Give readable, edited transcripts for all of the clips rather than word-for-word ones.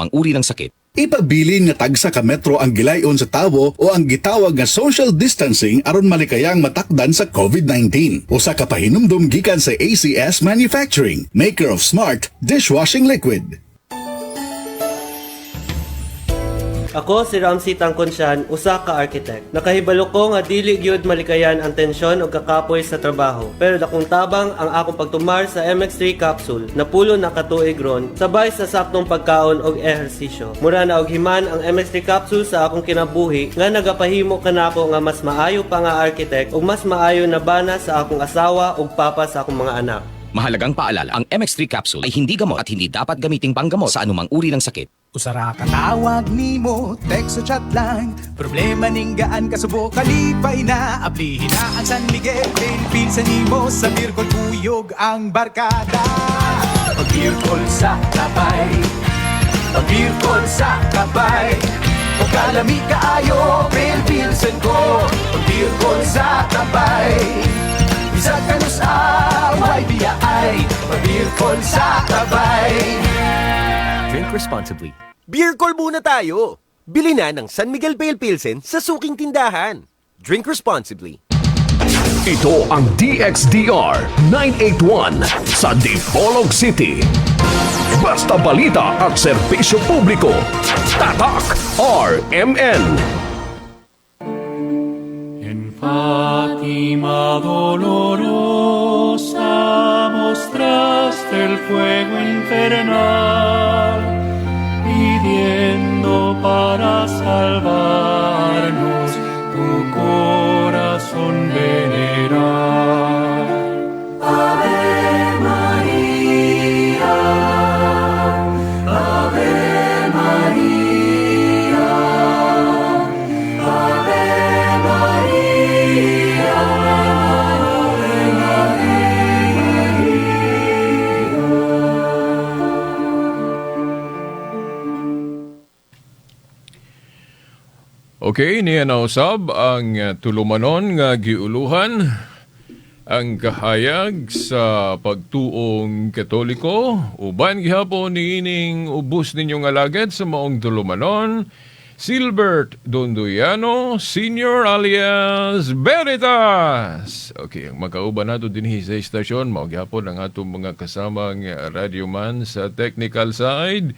Ang uri ng sakit. Ipabilin nga tagsa ka metro ang gilayon sa tawo o ang gitawag nga social distancing aron malikayang matakdan sa COVID-19. Usa ka pahinumdum gikan sa ACS Manufacturing, maker of smart dishwashing liquid. Ako si Ramsey Tangkonsyan, usa ka architect. Nakahibalo ko nga dili gyud malikayan ang tensyon ug kakapoy sa trabaho. Pero dakong tabang ang akong pagtumar sa MX3 capsule na pulo na katuig ron sabay sa saktong pagkaon og ehersisyo. Mura na og himan ang MX3 capsule sa akong kinabuhi nga nagapahimo kanako nga mas maayo pa nga architect ug mas maayo na bana sa akong asawa ug papa sa akong mga anak. Mahalagang paalala, ang MX3 capsule ay hindi gamot at hindi dapat gamiting panggamot sa anumang uri ng sakit. Usara ka tawag nimo, text o chat lang. Problema ning gaan kasubo, kalipay na. Ablihin na ang San Miguel, Philippines sa nimo. Sa beer call kuyog ang barkada. Pag-beer call sa kabay, pag-beer call sa kabay. Pagkalami kaayo, Pale Pilsen ko. Pag-beer call sa kabay, bisag kanus-a, way biyaay. Pag-beer call sa kabay. Drink responsibly. Beer call muna tayo! Bili na ng San Miguel Pale Pilsen sa suking tindahan. Drink responsibly. Ito ang DXDR 981 sa Dipolog City. Basta balita at serbisyo publiko. Tatak RMN. En Fátima dolorosa mostraste el fuego infernal, pidiendo para salvarnos tu corazón veneral. Ave María, Ave María, Ave María, Ave María. Okay, niya na usab ang tulumanon nga giuluhan ang kahayag sa pagtuong Katoliko uban gihapon niining ubos ninyong alagad sa maong tulumanon, Silbert Dondoyano Senior alias Veritas. Okay, ang magkauban nato dinhi sa istasyon mao gihapon ang atong mga kasamang radyoman sa technical side,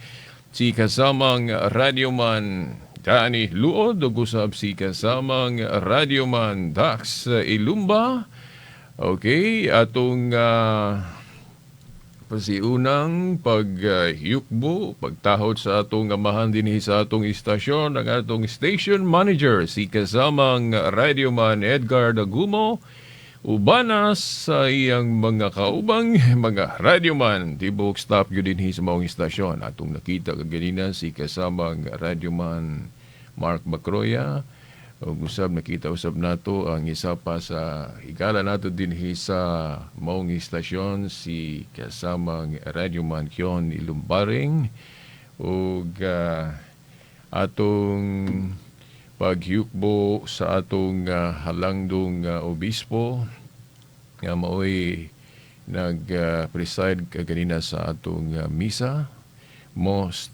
si kasamang radyoman Danny Luod ug usab si kasamang radyoman Dax Ilumba. Okay, atong pasiunang pagyukbo, pagtahod sa atong amahan dinhi sa atong istasyon, ang atong station manager, si kasamang radyoman Edgar Dagumo, ubana sa iyang mga kaubang mga radyoman tibok staff gyud dinhi sa maong istasyon. Atong nakita kaganina si kasamang radyoman Mark Bacroya ug usab nakita usab nato ang isa pa sa higala nato dinhi sa maong istasyon, si kasamang radyoman Kion Ilumbaring, ug atong pagyukbo sa atong halangdong obispo nga maoy nag-preside kaganina sa atong misa, Most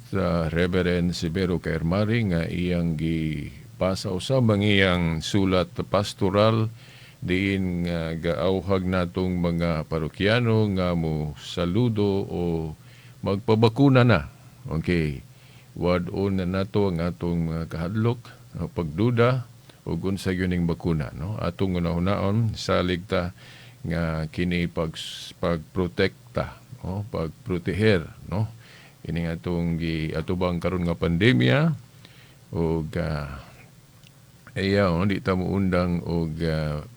Reverend Severo Caermari, nga iyang gipasa usab ang iyang sulat pastoral diin nga gaauhag natong mga parokyano nga mo saludo o magpabakuna na. Okay. Wad-on na nato ang atong mga kahadlok, o pagduda ug unsa gyud ning bakuna, no? Atong unahunaon, salig ta nga kini pagprotekta, no, pagproteher, no, ini atong giatubang karon nga pandemya ug ayaw di ta mo undang og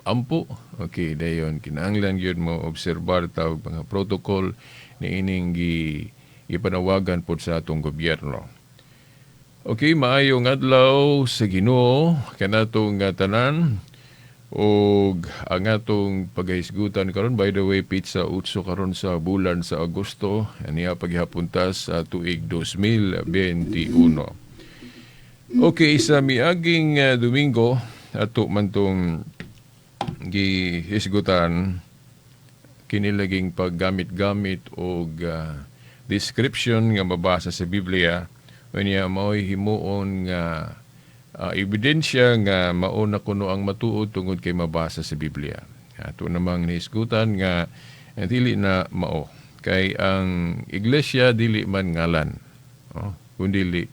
ampo. Okay, dayon kinahanglan gyud mo obserbar ta og mga protocol niining gipanawagan pod sa atong gobyerno. Okay, maayong adlaw sa Ginoo kanatong tanan ug ang atong pagahisgutan karon, by the way, petsa 8 karon sa bulan sa Agosto aniya paghihapon ta sa tuig 2021. Okay, sa miaging Domingo ato man tong gihisgutan kinilaging paggamit-gamit og description nga mabasa sa Biblia. Unya mao'y himuon nga ebidensya nga mao na kuno ang matuod tungod kay mabasa sa Biblia. Ato namang nahisgutan nga dili na mao kay ang iglesia dili man ngalan, oh, kundili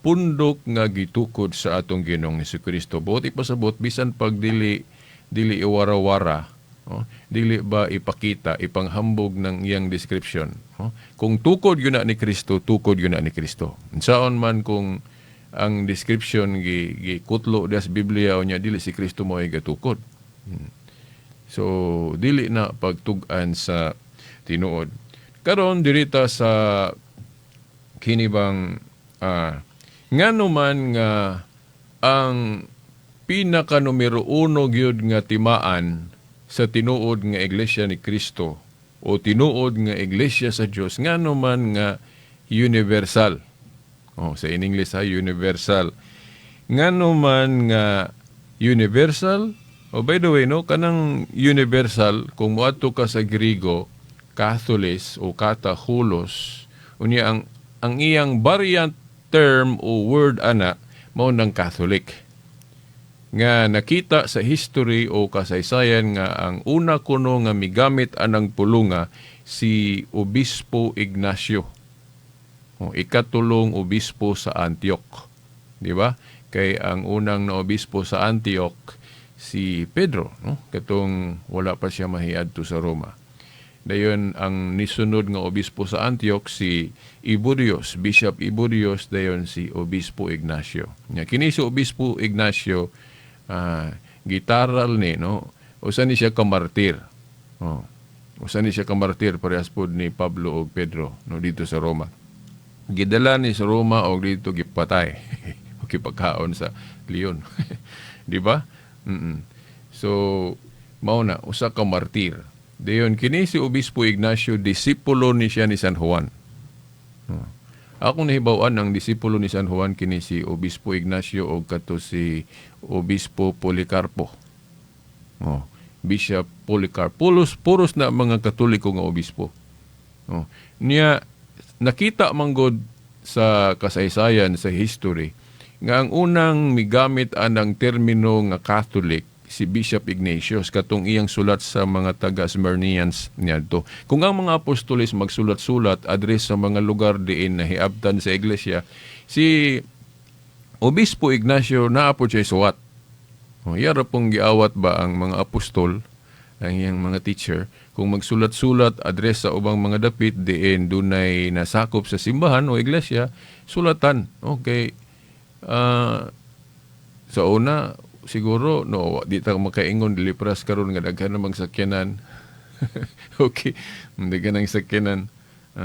pundok nga gitukod sa atong Ginoong Hesukristo. Buot ipasabot, bisan pag dili dili iwara-wara, oh, dili ba ipakita, ipanghambog ng iyang description. Oh, kung tukod yun na ni Kristo, tukod yun na ni Kristo. Unsaon man kung ang description gi gikutlo sa Biblia, unya dili si Kristo mo ay gatukod. So dili na pagtug-an sa tinuod. Karon dirita sa kini bang ngano man nga ang pinaka numero uno gyud nga timaan sa tinuod nga Iglesia ni Kristo o tinuod nga Iglesia sa Dios, ngano man nga universal? Oh, sa in English ha, universal. Ngano man nga universal? Oh, by the way, no, kanang universal, kung moadto ka sa Griego, Katholis o Katahulos, unya ang iyang variant term o word ana mao nang Catholic. Nga nakita sa history o kasaysayan nga ang una kuno nga migamit anang pulunga si Obispo Ignacio. O, ikatulong obispo sa Antioch. Di ba? Kay ang unang na obispo sa Antioch si Pedro, no? Katong wala pa siya mahiadto sa Roma. Dayon ang nisunod nga obispo sa Antioch si Iburios, Bishop Iburios, dayon si Obispo Ignacio. Nya kini si Obispo Ignacio, gitaral ni, no, usa ni siya ka martir. Oh. Usa ni siya ka martir parehas pod ni Pablo ug Pedro, no, dito sa Roma. Gidala ni sa Roma og dito gipatay o gipakaon sa leon. Di ba? So mao na usa ka martir. Dayon kini si Obispo Ignacio, disipulo ni siya ni San Juan. Oh. Akong nahibaw-an, ang disipulo ni San Juan kini si Obispo Ignacio og kato si Obispo Policarpo. Oh, Bishop Policarpo. Pulos puros na mga Katoliko nga obispo. Oh. Niya nakita manggod sa kasaysayan, sa history, nga ang unang migamit anang termino nga Catholic si Bishop Ignatius katong iyang sulat sa mga taga Smyrnians niadto. Kung ang mga apostoles magsulat-sulat address sa mga lugar diin nahiabtan sa iglesia, si Obispo Ignacio naa po siya suwat. O, yara pong giawat ba ang mga apostol, ang iyang mga teacher, kung magsulat-sulat address sa ubang mga dapit diin dunay nasakop sa simbahan o iglesia, sulatan. Okay. Sa una, siguro, no, di ta makaingon, dili pras karon nga daghan namang sakyanan. Okay, daghan ang sakyanan.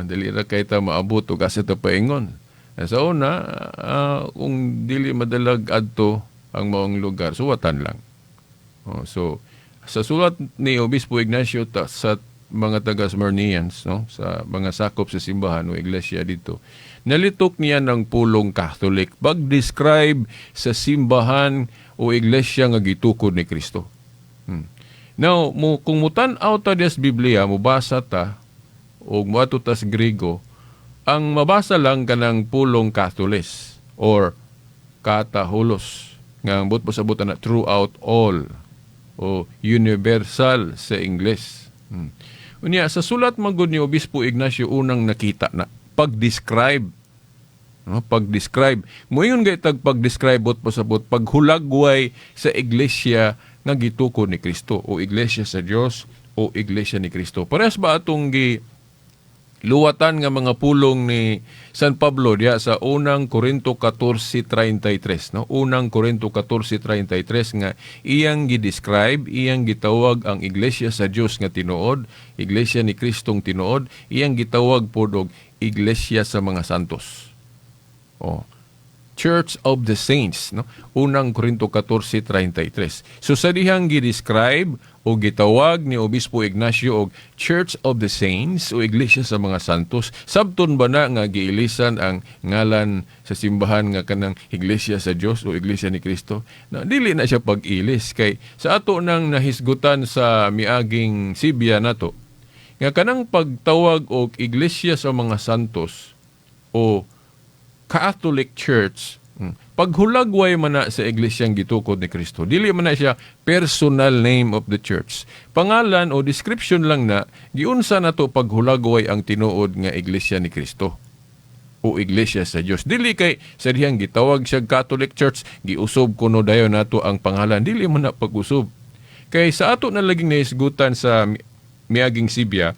Dili ra kay ta maabot og asa ta paingon. Sa una, kung dili madalag adto ang maong lugar, suwatan lang. Oh, so sa sulat ni Obispo Ignacio sa mga taga Smyrnians, no, sa mga sakop sa simbahan o iglesia dito, nalitok niya ng pulong Catholic pag-describe sa simbahan o iglesia nga gitukod ni Kristo. Now, kung mutan-aw ta des Biblia, mubasa ta o muadto tas Griego, ang mabasa lang kanang pulong Catholis or Katahulos nga ang buot pasabot na throughout all o universal sa Ingles. Unya sa sulat magud ni Obispo Ignacio unang nakita na pag-describe, no, pag-describe moingon gay tag pag-describe, buot pasabot paghulagway sa iglesia nga gitukod ni Kristo o iglesia sa Dios o iglesia ni Kristo. Parehas ba atong gi luwatan nga mga pulong ni San Pablo diha sa Unang Korinto 14:33, no, Unang Korinto 14:33, nga iyang gi-describe, iyang gitawag ang iglesia sa Dios nga tinuod, iglesia ni Kristong tinuod, iyang gitawag pod og iglesia sa mga santos? Oh, Church of the Saints, no? Unang Korinto 14:33. So sa dihang gi-describe o gitawag ni Obispo Ignacio og Church of the Saints o Iglesia sa mga Santos, sabton ba na nga giilisan ang ngalan sa simbahan nga kanang Iglesia sa Dios o Iglesia ni Kristo? Na dili na siya pag-ilis kay sa ato nang nahisgutan sa miaging Sibya nato nga kanang pagtawag og Iglesia sa mga Santos o Catholic Church, paghulagway man na sa iglesyang gitukod ni Kristo. Dili man na siya personal name of the church. Pangalan o description lang na giunsa na to paghulagway ang tinuod nga iglesia ni Kristo o iglesia sa Dios. Dili kay sa dihang gitawag siya Catholic Church, giusob kuno dayon nato ang pangalan. Dili man na pag-usob. Kay sa ato na laging nahisgutan sa miaging Sibya,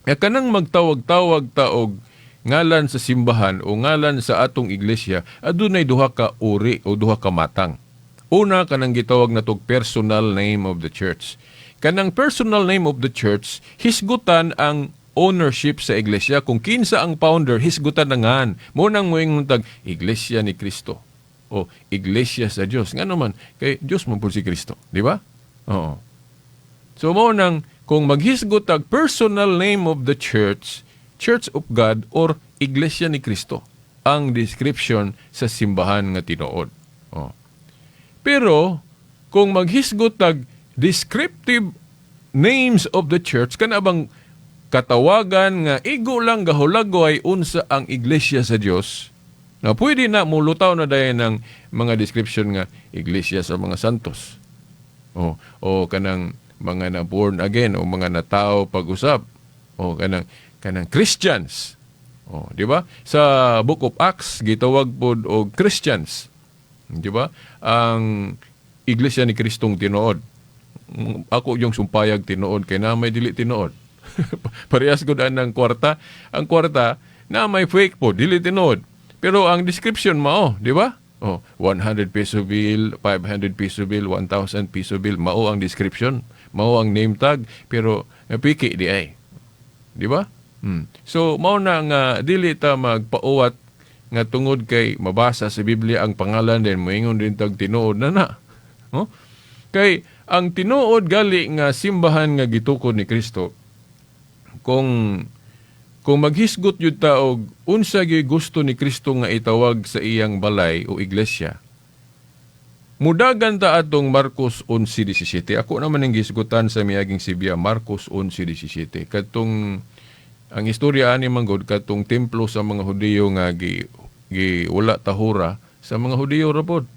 nga kanang magtawag-tawag ta og ngalan sa simbahan o ngalan sa atong iglesia, adunay duha ka uri o duha ka matang. Una, kanang gitawag natog personal name of the church. Kanang personal name of the church, hisgutan ang ownership sa iglesia. Kung kinsa ang founder, hisgutan na ngan. Mao nang moingon tag Iglesia ni Kristo o Iglesia sa Dios. Ngano man, kay Dios man pud si Kristo, di ba? Oo. So mao nang kung maghisgot tag personal name of the church, Church of God or Iglesia ni Kristo ang description sa simbahan nga tinuod. Oh. Pero kung maghisgot tag descriptive names of the church, kana bang katawagan nga igo lang gahulagway unsa ang iglesia sa Dios, na pwede na mulutaw na dayon ng mga description nga iglesia sa mga santos. O kanang mga na born again o mga natao pag-usab o kanang Christians. O, di ba? Sa Book of Acts gitawag pod og Christians. Di ba? Ang Iglesia ni Kristong tinuod. Ako yung sumpayag tinuod kay na may dili tinuod. Parehas gud ang kwarta. Ang kwarta na may fake po, dili tinuod. Pero ang description mao, di ba? Oh, 100 peso bill, 500 peso bill, 1,000 peso bill, mao ang description, mao ang name tag, pero napiki diay. Di ba? So mao na nga dili ta magpauwat nga tungod kay mabasa sa Biblia ang pangalan din moingon din tag tinuod na na. No? Kay ang tinuod gali nga simbahan nga gitukod ni Kristo, kung maghisgot yun ta og unsa gyud gusto ni Kristo nga itawag sa iyang balay o iglesia, mudagan ta atong Marcos 11:17. Ako naman ang gisgutan sa miaging Sibya, Marcos 11:17. Katong ang istorya ani manggod katong templo sa mga Hudiyo nga gi wala tahura sa mga Hudiyo ra pod.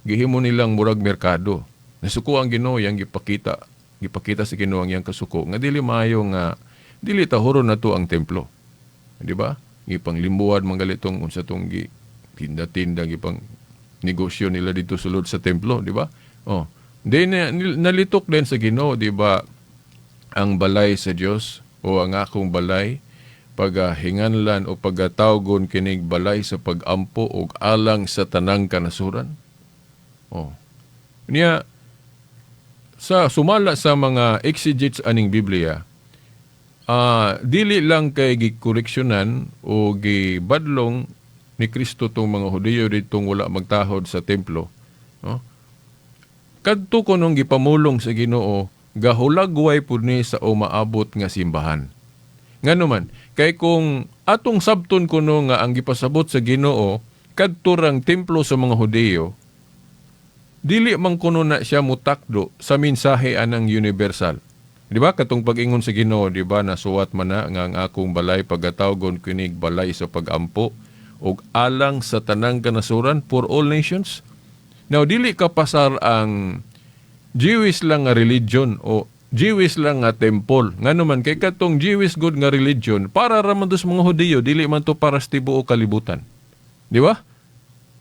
Gihimo nilang murag merkado. Nasuko ang Ginoo, yang gipakita sa Ginoo ang iyang kasuko nga dili maayo nga dili tahuro na to ang templo. Di ba? Gipanglimbuan man galitong unsa tong gi tinda-tinda, gipang negosyo nila dito sulod sa templo, di ba? Oh. Di na, nalitok din sa Ginoo, di ba? Ang balay sa Dios o ang akong balay pagahinganlan o pagatawgon kinig balay sa pagampo og alang sa tanang kanasuran. Oh. Niya sa sumala sa mga exegetes aning Biblia, dili lang kay gikoreksyonan o gibadlong ni Kristo tong mga Hudiyo ditong wala magtahod sa templo. No? Kadto kunong gipamulong sa Ginoo, gahulagway pud ni sa umaabot nga simbahan. Ngano man, kay kung atong sabton kuno nga ang gipasabot sa Ginoo kadto rang templo sa mga Hudiyo, dili man kuno na siya mutakdo sa mensahe anang universal. Di ba katong pag-ingon sa Ginoo, di ba nasuwat man na nga ang akong balay pagatawgon kinig balay sa pagampo ug alang sa tanang kanasuran, for all nations. Now dili ka pasar ang Jewish lang nga religion o Jewish lang nga temple. Ngano man, kay katong Jewish good nga religion para ra man to sa mga Hudiyo, dili man to para sa tibuok kalibutan. Di ba?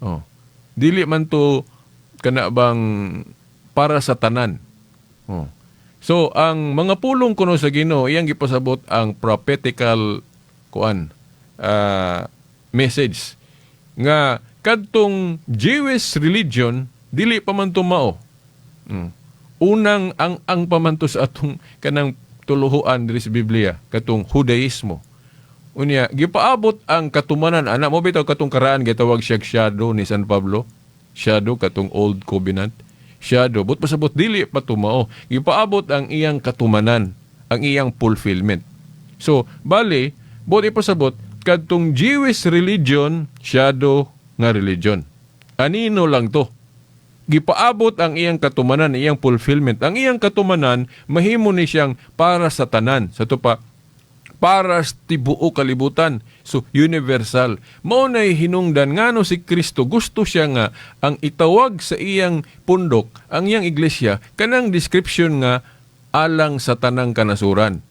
Oh. Dili man to kana bang para sa tanan. Oh. So ang mga pulong kuno sa Ginoo, iyang gipasabot ang prophetical kuan message nga kadtong Jewish religion dili pa man to mao. Unang ang pamanto sa atong kanang tuluhuan diri sa Biblia katong Judaismo. Unya gipaabot ang katumanan ana mo bitaw katong karaan gitawag siya shadow ni San Pablo. Shadow katong Old Covenant. Shadow but pasabot dili pa tumao. Gipaabot ang iyang katumanan, ang iyang fulfillment. So bali but ipasabot kadtong Jewish religion, shadow nga religion. Anino lang to? Gipaabot ang iyang katumanan, iyang fulfillment. Ang iyang katumanan, mahimo ni siyang para sa tanan. Sa to pa, Para sa tibuok kalibutan. So universal. Mao nay hinungdan ngano si Kristo gusto siya nga ang itawag sa iyang pundok, ang iyang iglesia, kanang description nga alang sa tanang kanasuran.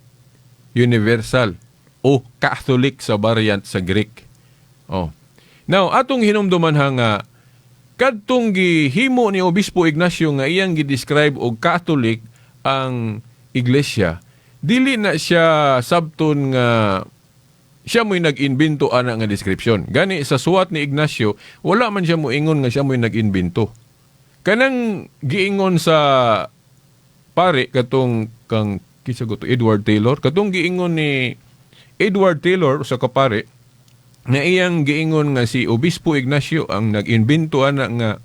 Universal o Catholic sa variant sa Greek. Oh. Now, atong hinumduman ha nga kadtong gihimo ni Obispo Ignacio nga iyang gi-describe og Catholic ang iglesia, dili na siya sabton nga siya mo'y nag-imbento ana nga description. Gani sa suwat ni Ignacio, wala man siya moingon nga siya mo'y nag-imbento. Kanang giingon sa pare katong kang kinsa to, Edward Taylor, katong giingon ni Edward Taylor sa kapare na iyang giingon nga si Obispo Ignacio ang nag-imbento ana nga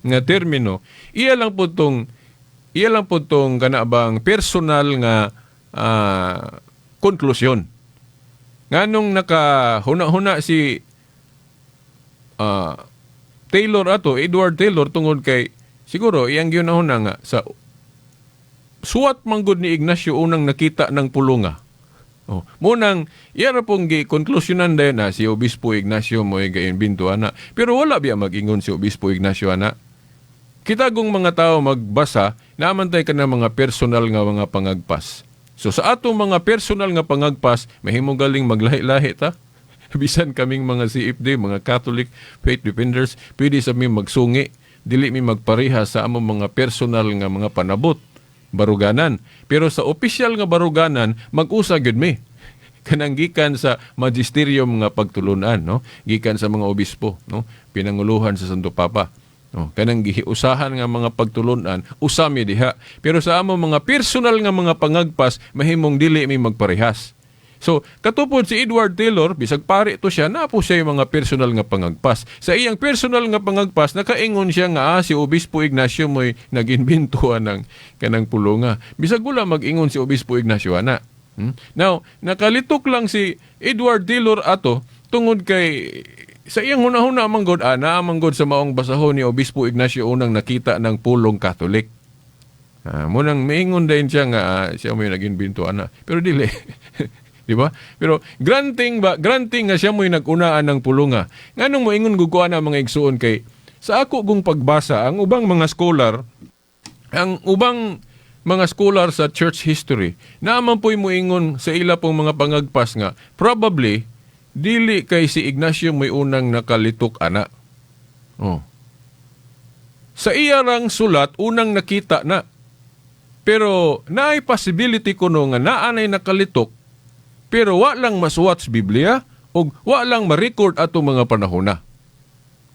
nga termino, iya lang po tong kana bang personal nga konklusyon. Nganong nakahuna-huna si Taylor ato, Edward Taylor, tungod kay siguro iyang gihuna-huna nga sa suwat manggod ni Ignacio unang nakita ng pulunga. Oh, munang iya ra pong gi-konklusyonan dayon na si Obispo Ignacio mo ga-imbento ana. Pero wala biya mag-ingon si Obispo Ignacio ana. Kita gong mga tao magbasa, naamantay ka na mga personal nga mga pangagpas. So sa atong mga personal nga pangagpas, mahimo galing maglahi-lahi ta. Bisan kaming mga CFD, mga Catholic Faith Defenders, pwede sa mi magsungi, dili mi magpareha sa among mga personal nga mga panabot, baruganan. Pero sa opisyal nga baruganan, mag-usa gyud mi. Kanang gikan sa magisterium nga pagtulunan, no? Gikan sa mga obispo, no? Pinanguluhan sa Santo Papa. No, kanang gihiusahan nga mga pagtulunan, usa mi diha. Pero sa among mga personal nga mga pangagpas, mahimong dili mi magparehas. So, katupod si Edward Taylor, bisag pare to siya, naa po siya yung mga personal nga pangagpas. Sa iyang personal nga pangagpas, nakaingon siya nga si Obispo Ignacio mo'y nag-imbento ng kanang pulunga. Bisag wala mag-ingon si Obispo Ignacio ana. Now, nakalitok lang si Edward Taylor ato tungod kay sa iyang hunahuna manggod ana manggod sa maong basahon ni Obispo Ignacio unang nakita ng pulong Catholic. Munang miingon din siya nga siya mo'y nag-imbento ana. Pero dili. Di ba? Pero granting ba, granting nga siya mo'y nag-unaan ng pulunga. Nganong moingon gud ko ana, mga igsuon, kay sa ako gong pagbasa ang ubang mga scholar sa church history, naaman po'y moingon sa ila pong mga pangagpas nga probably dili kay si Ignacio mo'y unang nakalitok ana. Oh. Sa iya rang sulat, unang nakita na. Pero naay possibility kuno nga naanay nakalitok pero wa lang masuwat sa Biblia o wa lang ma-record atong mga panahona.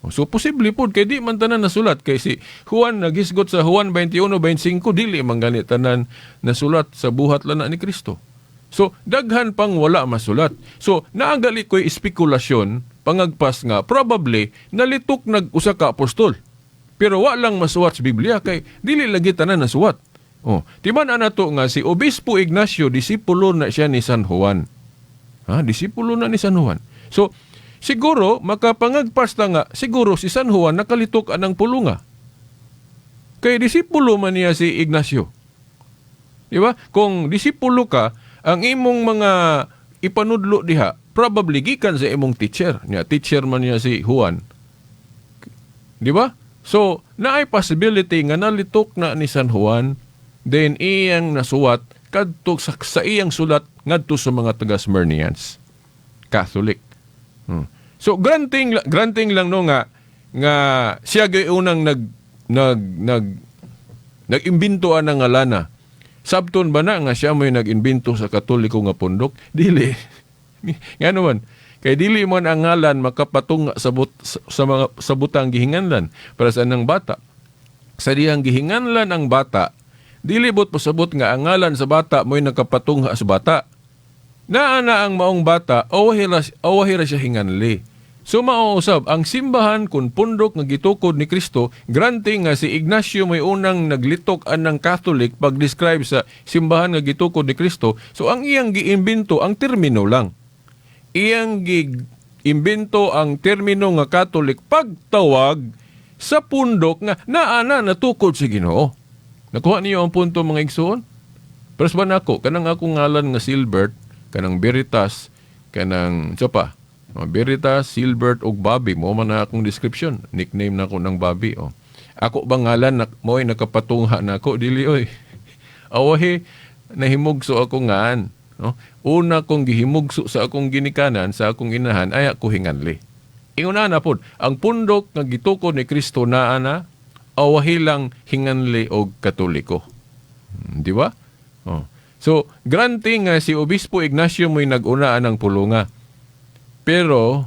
Oh, so posible pod kay di man tanan nasulat, kay si Juan nagisgot sa Juan 21:25, dili man gani tanan nasulat sa buhat lang na ni Kristo. So daghan pang wala masulat. So naagali ko'y espekulasyon, pangagpas nga probably nalitok nag usa ka apostol. Pero wa lang masuwat sa Biblia kay dili lagi tanan nasuwat. Oh, timan ana to nga si Obispo Ignacio, disipulo na siya ni San Juan. Ha, disipulo na ni San Juan. So siguro makapangagpas ta nga siguro si San Juan nakalitok anang pulunga. Kay disipulo man niya si Ignacio. Di ba? Kung disipulo ka, ang imong mga ipanudlo diha probably gikan sa imong teacher. Nya teacher man niya si Juan. Di ba? So, naay possibility nga nalitok na ni San Juan, then iyang nasuwat kadto sa iyang sulat ngadto sa mga taga Smyrnians. Catholic. So granting lang, no, nga nga siya gyud unang nag nag nag nag-imbento ang ngalana. Sabton ba na nga siya mo'y nag-imbento sa Katoliko nga pundok? Dili. Nga naman, kay dili man ang ngalan makapatunga sa mga sa butang gihinganlan para sa anang bata. Sa dihang gihinganlan ang bata, dili bot pasabot nga ang ngalan sa bata mo'y nakapatungha sa bata. Naa na ang maong bata, awahira siya hinganli. So mao usab ang simbahan kun pundok nga gitukod ni Kristo, granting nga si Ignacio may unang naglitok anang Catholic pag-describe sa simbahan nga gitukod ni Kristo. So ang iyang giimbento ang termino lang. Iyang giimbento ang termino nga Catholic pagtawag sa pundok nga naa na natukod sa Ginoo. Nakuha niyo ang punto, mga igsoon? Pero sa nako, kanang akong ngalan nga Silbert, Kanang Veritas, kanang unsa pa? Oh, Veritas, Silbert ug Bobby mo man na akong description. Nickname na ko ng Bobby, oh. Ako ba ngalan na mo'y nakapatungha na ako? Dili oy. Awahi nahimugso ako ngaan, no? Una kong gihimugso sa akong ginikanan, sa akong inahan, ay ako hinganli. Ingon na pod, ang pundok nga gitukod ni Kristo naa na awahi lang hinganli og Katoliko. Di ba? Oh. So, granting nga si Obispo Ignacio mo'y nag-una ang pulunga. Pero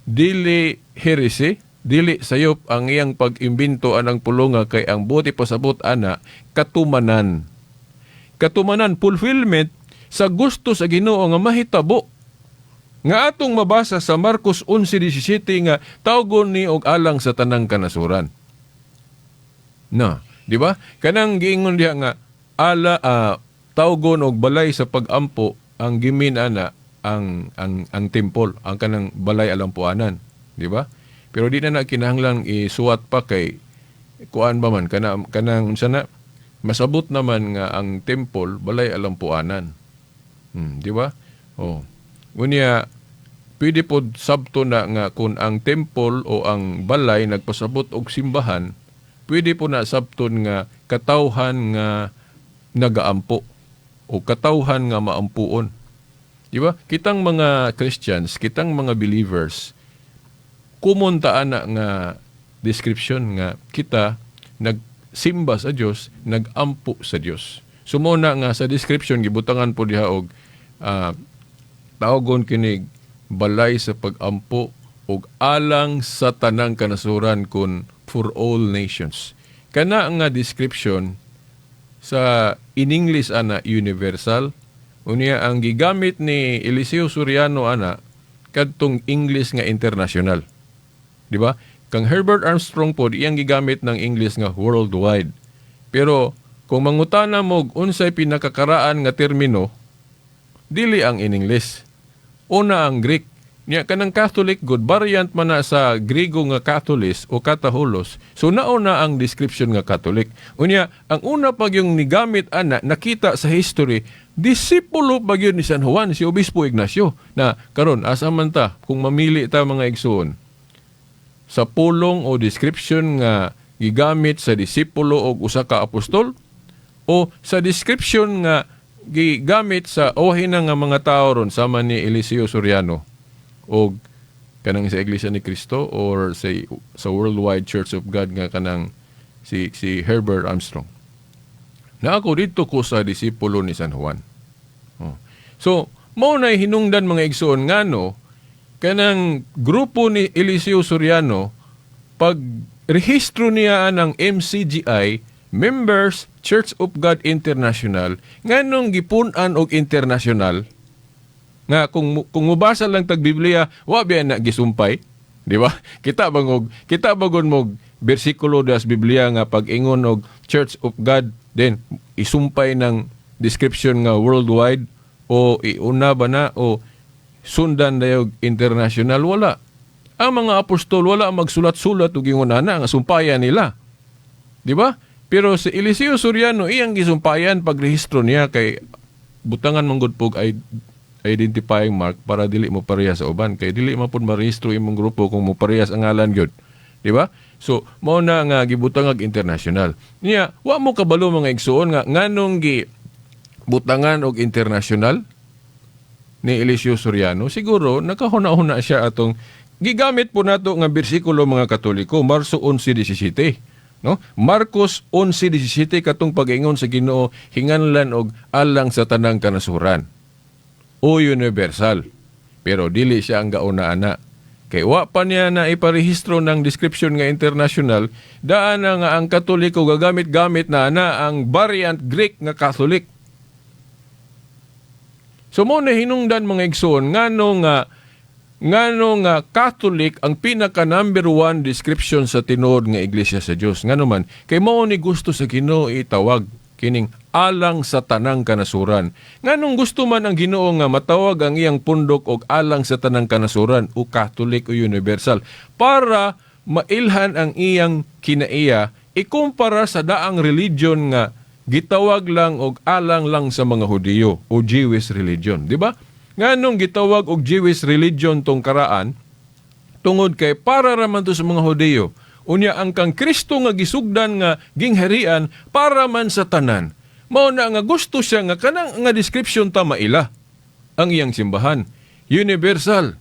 dili heresy, dili sayop ang iyang pag-imbento anang pulunga kay ang buti pasabot ana katumanan. Katumanan, fulfillment sa gusto sa Ginoo nga mahitabo. Nga atong mabasa sa Marcos 11:17 nga tawgon ni og alang sa tanang kanasuran. Na, di ba? Kanang giingon diha nga ala tawgon og balay sa pag-ampo ang gimin ana ang temple, ang kanang balay alampuanan, di ba? Pero di na na kinahanglan isuwat pa kay kuan ba man kana kanang unsa na masabot naman nga ang temple balay alampuanan. Di ba? Oh. Unya pwede pod sabto na nga kung ang temple o ang balay nagpasabot og simbahan, pwede po na sabton nga katawhan nga nagaampo o katawhan nga maampuon. Di ba? Kitang mga Christians, kitang mga believers, kumonta ana nga description nga kita nagsimba sa Dios, nagampo sa Dios. So mo na nga sa description gibutangan po diha og tawgon kinig balay sa pag-ampo og alang sa tanang kanasuran kun for all nations. Kana nga description sa in English ana universal. Unya ang gigamit ni Eliseo Soriano ana kadtong English nga international. Di ba? Kang Herbert Armstrong pod iyang gigamit ng English nga worldwide. Pero kung mangutana mo unsay pinakakaraan nga termino, dili ang in English. Una ang Greek. Nya kanang Catholic good variant man na sa Griego nga Catholis o Kataholos. So nauna ang description nga Catholic. Unya ang una pag yung nigamit ana nakita sa history, disipulo pa gyud ni San Juan si Obispo Ignacio na karon asa man ta kung mamili ta, mga igsuon, sa pulong o description nga gigamit sa disipulo og usa ka apostol o sa description nga gigamit sa ohin nga mga tao ron sama ni Eliseo Soriano o kanang sa Iglesia ni Cristo or sa Worldwide Church of God nga kanang si Herbert Armstrong. Na ako dito ko sa disipulo ni San Juan. Oh. So, mao na hinungdan, mga igsoon, ngano kanang grupo ni Eliseo Soriano pag rehistro niya ng MCGI, Members Church of God International, nganong gipun-an og international nga kung mubasa lang tag Biblia, wa biya na gisumpay, di ba? Kita bagon mo bersikulo das Biblia nga pag-ingon og Church of God then isumpay ng description nga worldwide o iuna ba na o sundan dayog international? Wala. Ang mga apostol wala magsulat-sulat og ingon ana nga sumpayan nila, di ba? Pero si Eliseo Soriano iyang gisumpayan pagrehistro niya kay butangan man gud pog ay identifying mark para dili mo parehas sa uban kay dili man pud marehistro imong grupo kung mo parehas ang ngalan gyud, di ba? So mao na nga gibutang og international niya. Wa mo kabalo, mga igsuon, nga nganong gi butangan og international ni Eliseo Soriano. Siguro nakahuna-huna siya atong gigamit po nato nga bersikulo, mga Katoliko, Marso 11:17, no? Marcos 11:17, katong pag-ingon sa Ginoo hinganlan og alang sa tanang kanasuran o universal. Pero dili siya ang gauna ana. Kay wa pa niya na iparehistro ng description nga international, daan na nga ang Katoliko gagamit-gamit na ana ang variant Greek nga Catholic. So mo na hinungdan, mga igsoon, ngano nga Catholic ang pinaka number one description sa tinuod nga Iglesia sa Dios. Ngano man kay mao ni gusto sa Ginoo itawag kining alang sa tanang kanasuran. Nganong gusto man ang Ginoo nga matawag ang iyang pundok og alang sa tanang kanasuran o Catholic o universal? Para mailhan ang iyang kinaiya ikumpara sa daang religion nga gitawag lang og alang lang sa mga Hudiyo o Jewish religion, di ba? Nganong gitawag og Jewish religion tong karaan? Tungod kay para raman to sa mga Hudiyo. Unya ang kang Kristo nga gisugdan nga gingharian para man sa tanan. Mao na nga gusto siya nga kanang nga description ta maila ang iyang simbahan. Universal.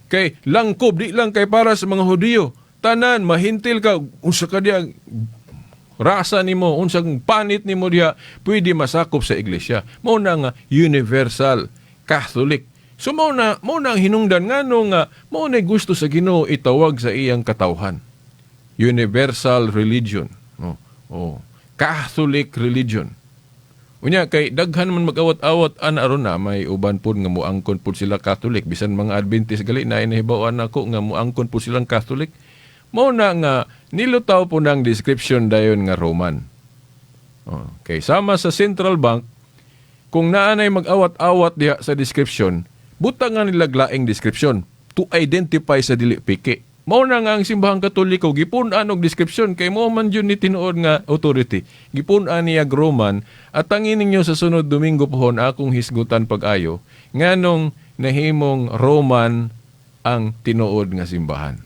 Kay langkob di lang kay para sa mga Hudiyo. Tanan mahintil ka, unsa ka diya rasa nimo, unsang panit nimo diha, pwede masakop sa iglesia. Mao na nga universal Catholic. So mao na ang hinungdan ngano nga mao na gusto sa Ginoo itawag sa iyang katawhan. Universal religion. Oh. Catholic religion. Unya kay daghan man mag-awat-awat ana aron na may uban pud nga muangkon pud sila Catholic, bisan mga Adventist gali na nahibaw-an nako nga muangkon pud silang Catholic. Mao na nga nilutaw po ng description dayon nga Roman. Oh, kay sama sa central bank, kung naanay mag-awat-awat diha sa description, butang nga nila laing description to identify sa dili piki. Mao na nga ang simbahang Katoliko gipun-an og description kay mo man jud ni tinuod nga authority. Gipun-an niya Roman at tangin ninyo sa sunod Domingo pohon akong hisgutan pag-ayo nganong nahimong Roman ang tinuod nga simbahan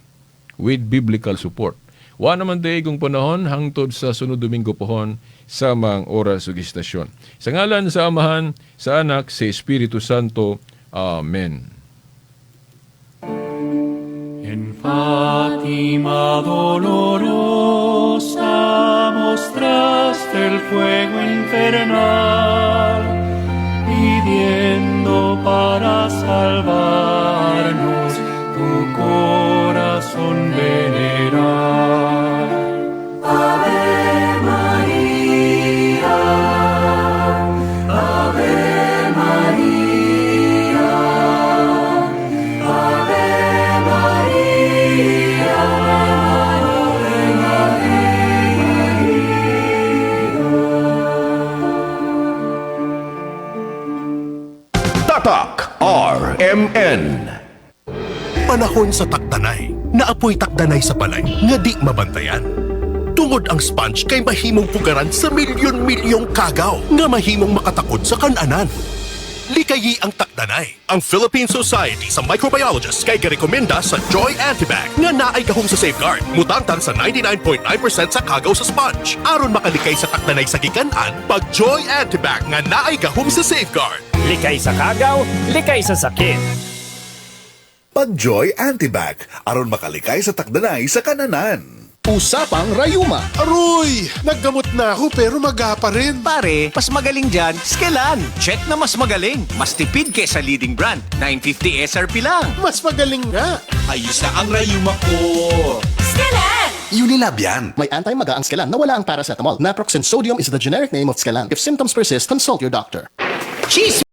with biblical support. Wa naman tay igong panahon, hangtod sa sunod Domingo pohon sa mga oras ug istasyon. Sa ngalan sa Amahan, sa Anak, sa Espiritu Santo. Amen. En Fátima dolorosa mostraste el fuego infernal, pidiendo para salvarnos tu corazón venerar. Ave María, Ave María, Ave María, Ave María. Tatak RMN. Panahon sa takdanay, naapoy takdanay sa balay nga di mabantayan. Tungod ang sponge kay mahimong pugaran sa milyon-milyong kagaw nga mahimong makatakod sa kananan. Likayi ang takdanay. Ang Philippine Society sa Microbiologists kay girekomenda sa Joy Antibac nga naay gahom sa safeguard. Mutangtang sa 99.9% sa kagaw sa sponge. Aron makalikay sa takdanay sa gikan-an, pag Joy Antibac nga naay gahom sa safeguard. Likay sa kagaw, likay sa sakit. Pag-Joy Antibac aron makalikay sa takdanay sa kananan. Usapang Rayuma. Aroy! Naggamot na ako pero maga pa rin. Pare, mas magaling dyan, Skelan. Check na mas magaling. Mas tipid kaysa leading brand. 950 SRP lang. Mas magaling nga. Ayos na ang rayuma ko. Skelan! Unilab yan. May anti-maga ang Skelan na wala ang paracetamol. Naproxen sodium is the generic name of Skelan. If symptoms persist, consult your doctor. Cheese.